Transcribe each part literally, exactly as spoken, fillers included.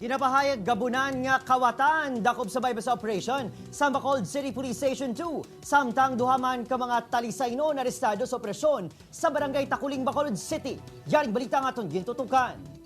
Ginapahayag gabunan nga kawatan dakop sa Baybasa Operation sa Bacolod City Police Station two, samtang duha man ka mga talisaynon arestado sa operasyon sa Barangay Taculing, Bacolod City. Yaring balita ang aton gintutukan.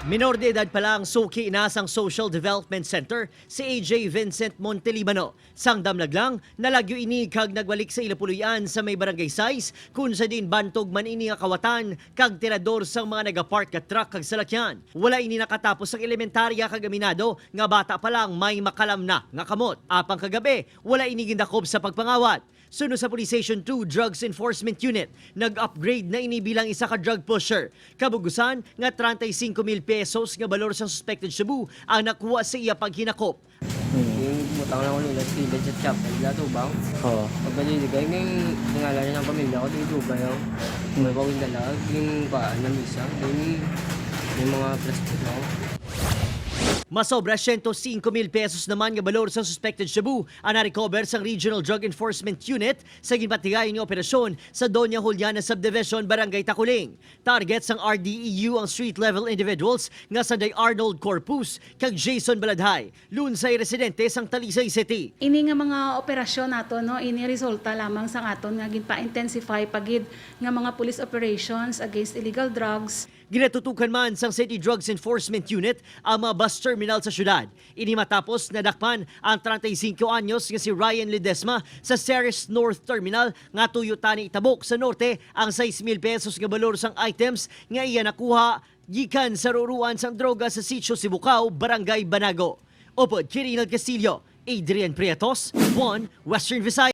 Minor de edad pa lang suki na sang Social Development Center si A J Vincent Montelibano. Sang damlag lang, nalagyo ini kag nagbalik sa ila puloy-an sa may Barangay sais, kun sa diin bantog man ini nga kawatan kag tirador sang mga nagapark nga truck kag salakyan. Wala ini nakatapos sang elementarya kag aminado nga bata pa lang may makalam na nga kamot. Apang kagabi, wala ini gindakop sa pagpangawat. Suno sa Police Station two Drugs Enforcement Unit, nag-upgrade na ini bilang isa ka drug pusher. Kabugusan nga treinta y cinco mil pesos nga balor sang suspected shabu ang nakuha sa iya paghinakop. Yung butang lang ko nila, sila sa shop, nila tubang. Oo. Pagkaliligay, may tingala niya ng pamilya ko, di tubang yun. May pawin dala, yung paan na misa, yung, yung mga plastic, no? Masobra siyento singko mil pesos naman nga balor sa suspected shabu ang na-recover sang Regional Drug Enforcement Unit sa ginpatigayon nga operasyon sa Doña Juliana Subdivision, Barangay Taculing. Target sang R D E U ang street-level individuals nga sanday Arnold Corpus kag Jason Baladhay, Lunsay residente sang Talisay City. Ini nga mga operasyon nato, no, ini resulta lamang sang aton nga ginpa-intensify pa gid nga mga police operations against illegal drugs. Ginatutukan man sang City Drugs Enforcement Unit ang mga bus terminal sa syudad. Ini matapos nadakpan ang treinta y cinco anyos nga si Ryan Ledesma sa Ceres North Terminal nga tuyo tani itabok sa norte ang sais mil pesos nga balor sang items nga iya nakuha gikan sa ruruan sang droga sa Sitio Sibukaw, Barangay Banago. Upod kay Reynald Castillo, Adrian Prietos, One Western Visayas.